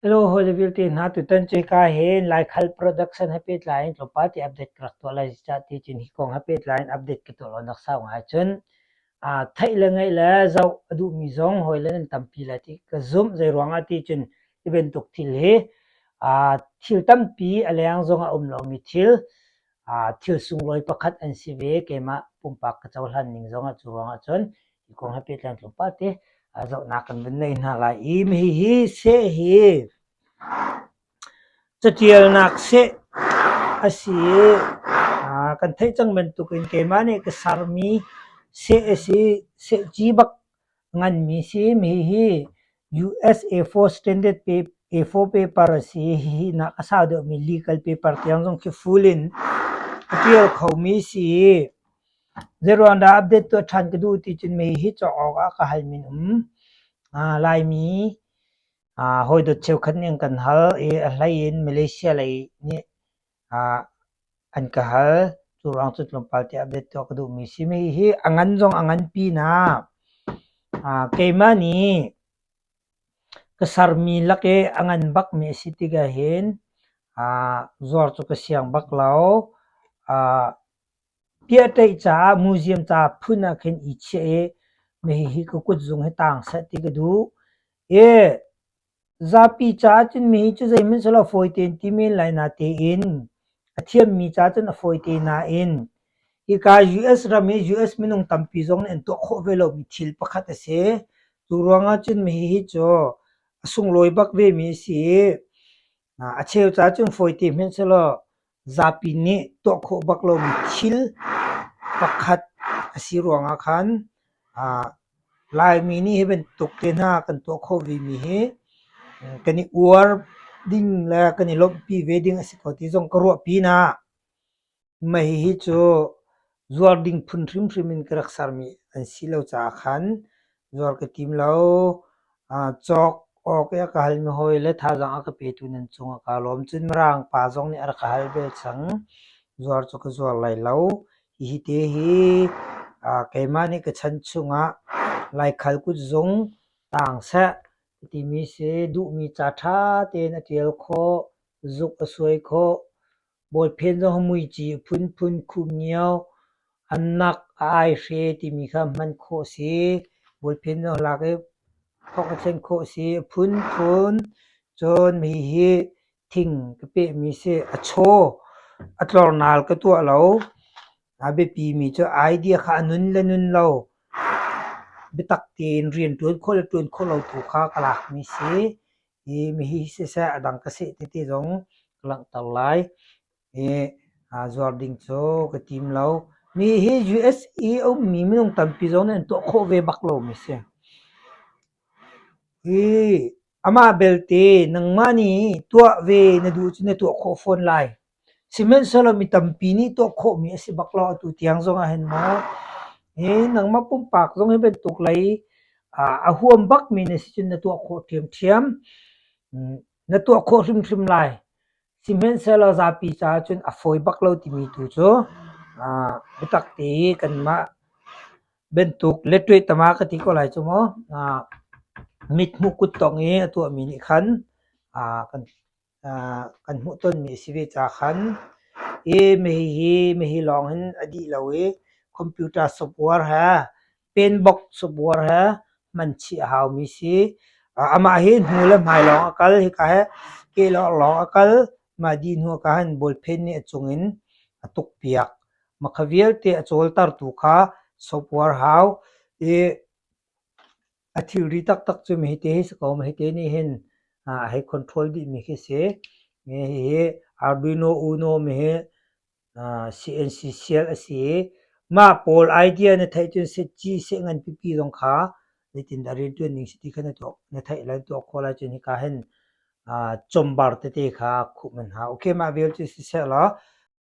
Hello hawile vialte hna tutan cu hika hin Laikhal production he pehtlai in tlawmpal te update ka rak tuah lai cah ti cun hi kong he pehtlai in update ka tuah lo nak sau ngai cun theih le ngaih le zoh a duhmi zong hawile nan tampi lai ti ka zumh. Zei ruangah ti cun hi bantuk thil hi thil tampi a leng zong a um lomi thil thil sunglawi pakhat an si ve. Keimah pumpak ka cohlan ning zongah cu ruangah cun hi kong he pehtlai tlawmpal te zohnak kan vun nei hna lai i hihi seh hi catialnak seh a si i kan theih cang bantukin keimah nih ka sermi seh a si. Sehci bak nganmi si. Hihi US A4 standard A4 paper a si. Hihi nak a sau deuhmi legal paper tiang zong khi full in a ṭial khomi si. Zeiruang dah update tuah ṭhan ka duh ti cun hihi cawk awkah ka halmi an um. Laimi hawidawt cheukhat nih an kan hal i a hlei in Malaysia lei nih an ka hal. Cu ruang cu tlawmpal te update tuah ka duhmi si. Hihi a ngan zong a ngan pinah keimah nih ka sermi lak i a ngan bakmi a si tikah hin zuar cu ka siang bak lo. Piahṭaih caah museum ca phun ah khin i chiah i hihi ka kutzung hi taang seh ti ka duh. I zapi caah cun mihi cu zeihmanh si lo fawi tein ti men lai natein a thiammi caah cun a fawi te nain hika US ram i US minung tampi zong nih an tuah khawh ve lomi thil pakhat a si. Cu ruangah cun hihi cu a sunglawi bak vemi a si i a cheu caah cun fawi te hmanh sehlaw zapi nih tuah khawh bak lomi thil pakhat a si ruangah khan Laimi nih hi bantuk te hna kan tuah khawh vemi hi kan i uar ding le kan i lawmhpi ve ding a si ko ti zong ka ruah pinah mah hihi cu zuar ding phun hrimhrim in ka rak sermi an si lo caah khan zuar ka tim lo. Cawk awk i a ka halmi hawi le thazaang a ka petu nan cungah kaa lawm. Cun Mirang pa zong nih a rak ka hal bel cang. Zuar cu ka zuar lai lo. Hihi te hi keimah nih ka chan chungah Laikhal kutzung taang seh timi si. Duhmi ca ṭha tein a ṭial khawh, zuk a suai khawh. Bawlphen zong muici a phunphun khumngiau, a nak a aihre timi kha hman khawh a si. Bawlphen zong lak i thawk a thlen khawh a si. A phunphun cun hihi thing ka pehmi si. A chaw a tlornal ka tuah lo. A biapimi cu idea kha a nun le nun lo biatak tein rian ṭuan khawh le ṭuan khawh lo tu kha ka lakmi si. Hi mihi siseh a dang ka seh tete zong ka langhter lai. Hi zuar ding cu ka tim lo. Mi hi US i a ummi minung tampi zong nih an tuah khawh ve bak lomi si. Hi amah belte nangmah nih tuah ve na duh cu na tuah khawh fawn lai. Sihmanhsehlaw mi tampi nih tuah khawhmi a si bak lo. Atu tiang zong ah hin maw hi nangmah pumpak zong hi bantuk lei a huam bakmi na si cun na tuah khawh ṭhiamṭhiam. Na tuah khawh hrimhrim lai. Sihmanhsehlaw zapi caah cun a fawi bak lo timi tu cu biatak te i kanmah bantuk letṭuai tama ka ti ko lai cu maw mithmuh kuttongh i a tuahmi nih khan kan kan hmuh tawnmi a si ve ca khan hi hihi hihi lawng hin a dih lo i computer software he pen box software he hman chih a haumi si. Amah hi hnu le hmai lawng a kal hika hi ke lawng a kal mah dih hnu ah khan ballpen nih a cung in a tuk piak. Mah kha vialte a cawltertu kha software hau i A thilri taktak cu hite hi si ko. Hite nih hin a hei control dihmi khi si. Hihi Arduino Uno mi hi CNC sial a si i mah pawl idea na theih cun ci seh ngan pipi zong kha zeitindah rianṭuan ning si ti kha na tuah na theih lai na tuah khawh lai. Cun hika hin combar tete kha khuh man hau. Okay, mah vial cu siseh law.